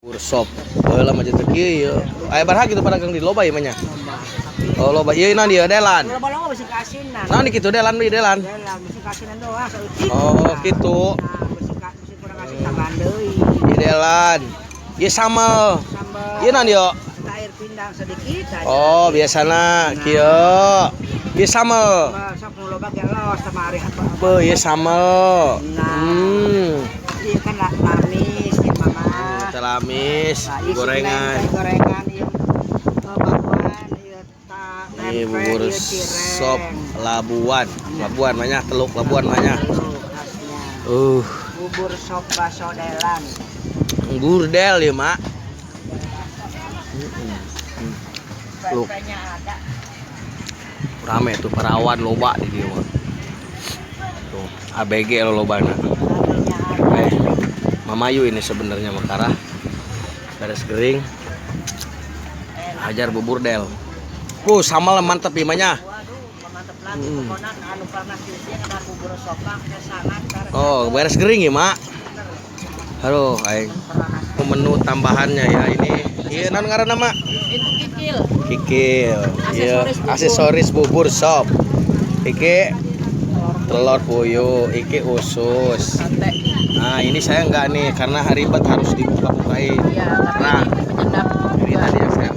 Bubur sop. Baheula mah teu kieu ieu. Aya baraha kitu pedagang di loba ieu mah nya? Oh, loba. Ieu naon ieu, delan? Loba-loba bisi keasinan. Naon kitu delan deui delan? Delan bisi keasinan doang saeutik. Oh, kitu. Nah, bisi kurang asin tambahan deui. Ieu delan. Ieu sambel. Sambal. Ieu naon ieu? Kita air pindang sedikit aja. Oh, biasana kieu. Ieu sambel. Sambal sok nu loba ge los sama ari apa. Beuh, ieu sambel. Nah. Ieu kan lamis ieu mama. Telamis, Nah, ieu si gorengan. neng teh gorengan ieu bakwan ieu ta Ini tempe, bubur ieu cireng. sop Labuan. Labuan banyak, Teluk Labuan banyak. Tuh, khasnya. Bubur sop bakso delan. Gurdel ya, Mak. Loh. Pempeknya ada. Rame tuh perawan loba di dieu mah. Tuh, ABG lo lobana. Cabenya ada. Eh, Mamayu ini sebenarnya Mekarah. Beres gering. Hajar bubur del. Sambal mantep ieu mah nya. Waduh, mantep lagi pokoknya anu pernah sih ada bubur sop kesangan. Oh, beres gering ya, Mak. Aduh, aing menu tambahannya ya ini. Iya, naon ngaranna, Mak? Itu kikil. Kikil. Iya, Aksesoris bubur. Aksesoris bubur sop. Iki telur puyuh, iki usus. Sate. Nah, ini saya enggak nih karena ribet harus dibuka-bukain. Iya, tapi Nah. ini penyedap. Ini tadi yang saya